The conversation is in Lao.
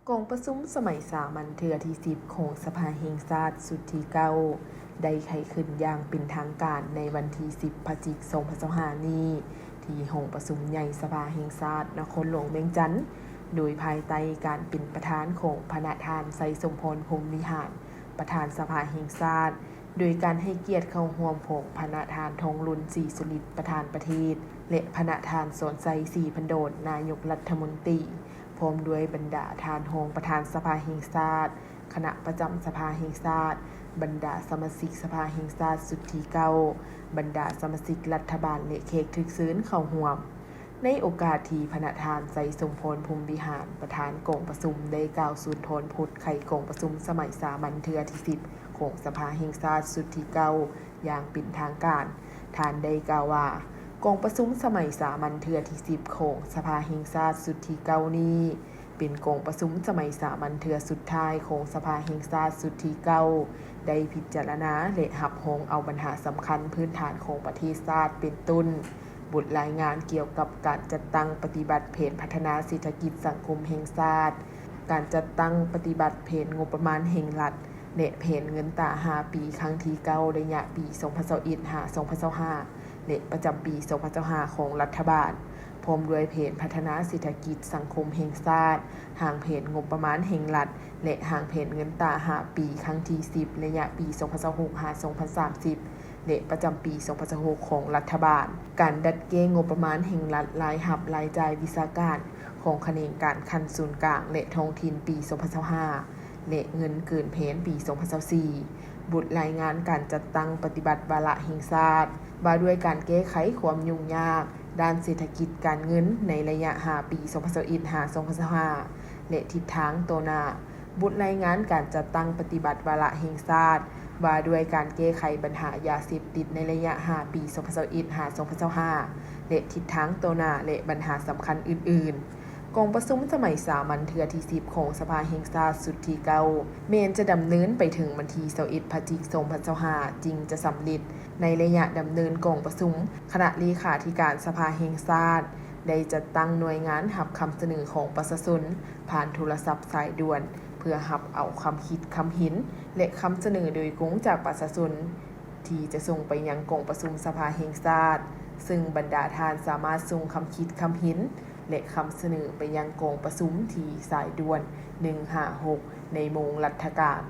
ກອງປະຊຸມສະໄໝສາມັນເທື່ອທີສິບຂອງສະພາແຫ່ງຊາດຊຸດທີເກົ້າ ໄດ້ໄຂຂຶ້ນຢ່າງເປັນທາງການໃນວັນທີສິບ ພະຈິກ ສອງພັນຊາວຫ້ານີ້ ທີ່ຫ້ອງປະຊຸມໃຫຍ່ສະພາແຫ່ງຊາດນະຄອນຫຼວງວຽງຈັນ ໂດຍພາຍໃຕ້ການເປັນປະທານຂອງພະນະທ່ານ ໄຊສົມພອນ ພົມວິຫານ ປະທານສະພາແຫ່ງຊາດ, ໂດຍການໃຫ້ກຽດເຂົ້າຮ່ວມຂອງພະນະທ່ານ ທອງລຸນ ສີສຸລິດ ປະທານປະເທດ ແລະ ພະນະທ່ານ ສອນໄຊ ສີພັນດອນ ນາຍົກລັດຖະມົນຕີ ພ້ອມດ້ວຍບັນດາທ່ານຮອງປະທານສະພາແຫ່ງຊາດ, ຄະນະປະຈຳສະພາແຫ່ງຊາດ, ບັນດາສະມາຊິກສະພາແຫ່ງຊາດຊຸດທີເກົ້າ, ບັນດາສະມາຊິກລັດຖະບານ ແລະ ແຂກຖືກເຊີນເຂົ້າຮ່ວມ. ໃນໂອກາດທີ່ພະນະທ່ານ ໄຊສົມພອນ ພົມວິຫານ ປະທານກອງປະຊຸມ ໄດ້ກ່າວສຸນທອນບົດໄຂກອງປະຊຸມສະໄໝສາມັນເທື່ອທີສິບຂອງສະພາແຫ່ງຊາດຊຸດທີເກົ້າ ຢ່າງເປັນທາງການ, ທ່ານໄດ້ກ່າວວ່າ ກອງປະຊຸມສະໄໝສາມັນເທື່ອທີສິບຂອງສະພາແຫ່ງຊາດຊຸດທີເກົ້ານີ້ ເປັນກອງປະຊຸມສະໄໝສາມັນເທື່ອສຸດທ້າຍຂອງສະພາແຫ່ງຊາດຊຸດທີເກົ້າ ໄດ້ພິຈາລະນາ ແລະ ຮັບຮອງເອົາບັນຫາສຳຄັນພື້ນຖານຂອງປະເທດຊາດ ເປັນຕົ້ນ ບົດລາຍງານກ່ຽວກັບການຈັດຕັ້ງປະຕິບັດແຜນພັດທະນາເສດຖະກິດສັງຄົມແຫ່ງຊາດ, ການຈັດຕັ້ງປະຕິບັດແຜນງົບປະມານແຫ່ງລັດ ແລະ ແຜນເງິນຕາຫ້າປີ ຄັ້ງທີເກົ້າ ໄລຍະປີສອງພັນຊາວເອັດ ຫາ ສອງພັນຊາວຫ້າ ແລະ ປະຈຳປີສອງພັນຊາວຫ້າຂອງລັດຖະບານ, ພ້ອມດ້ວຍແຜນພັດທະນາເສດຖະກິດສັງຄົມແຫ່ງຊາດ, ຮ່າງແຜນງົບປະມານແຫ່ງລັດ ແລະ ຮ່າງແຜນເງິນຕາຫ້າປີ ຄັ້ງທີສິບ ໄລຍະປີສອງພັນຊາວຫົກ ຫາ ສອງພັນສາມສິບ ແລະ ປະຈຳປີສອງພັນຊາວຫົກຂອງລັດຖະບານ, ການດັດແກ້ງົບປະມານແຫ່ງລັດ ລາຍຮັບລາຍຈ່າຍວິຊາການຂອງຂະແໜງການຂັ້ນສູນກາງ ແລະ ທ້ອງຖິ່ນປີສອງພັນຊາວຫ້າ ແລະ ເງິນເກີນແຜນປີສອງພັນຊາວສີ່, ບົດລາຍງານການຈັດຕັ້ງປະຕິບັດວາລະແຫ່ງຊາດ ວ່າດ້ວຍການແກ້ໄຂຄວາມຫຍຸ້ງຍາກດ້ານເສດຖະກິດການເງິນໃນໄລຍະຫ້າປີ ສອງພັນຊາວເອັດ ຫາ ສອງພັນຊາວຫ້າ ແລະ ທິດທາງຕໍ່ໜ້າ, ບົດລາຍງານການຈັດຕັ້ງປະຕິບັດວາລະແຫ່ງຊາດ ວ່າດ້ວຍການແກ້ໄຂບັນຫາຢາເສບຕິດໃນໄລຍະຫ້າປີ ສອງພັນຊາວເອັດ ຫາ ສອງພັນຊາວຫ້າ ແລະ ທິດທາງຕໍ່ໜ້າ ແລະ ບັນຫາສຳຄັນອື່ນໆ. ກອງປະຊຸມສະໄໝສາມັນເທື່ອທີສິບຂອງສະພາແຫ່ງຊາດຊຸດທີເກົ້າ ແມ່ນຈະດຳເນີນໄປເຖິງວັນທີຊາວເອັດ ພະຈິກ ສອງພັນຊາວຫ້າ ຈຶ່ງຈະສຳເລັດ. ໃນໄລຍະດຳເນີນກອງປະຊຸມ, ຄະນະເລຂາທິການສະພາແຫ່ງຊາດ ໄດ້ຈັດຕັ້ງໜ່ວຍງານຮັບຄຳສະເໜີຂອງປະຊາຊົນຜ່ານໂທລະສັບສາຍດ່ວນ ເພື່ອຮັບເອົາຄຳຄິດຄຳເຫັນ ແລະ ຄຳສະເໜີໂດຍກົງຈາກປະຊາຊົນ ທີ່ຈະສົ່ງໄປຍັງກອງປະຊຸມສະພາແຫ່ງຊາດ, ເຊິ່ງບັນດາທ່ານສາມາດສົ່ງຄຳຄິດຄຳເຫັນ ແລະ ຄຳສະເໜີໄປຍັງກອງປະຊຸມທີ່ສາຍດ່ວນ ໜຶ່ງຫ້າຫົກ ໃນໂມງລັດຖະການ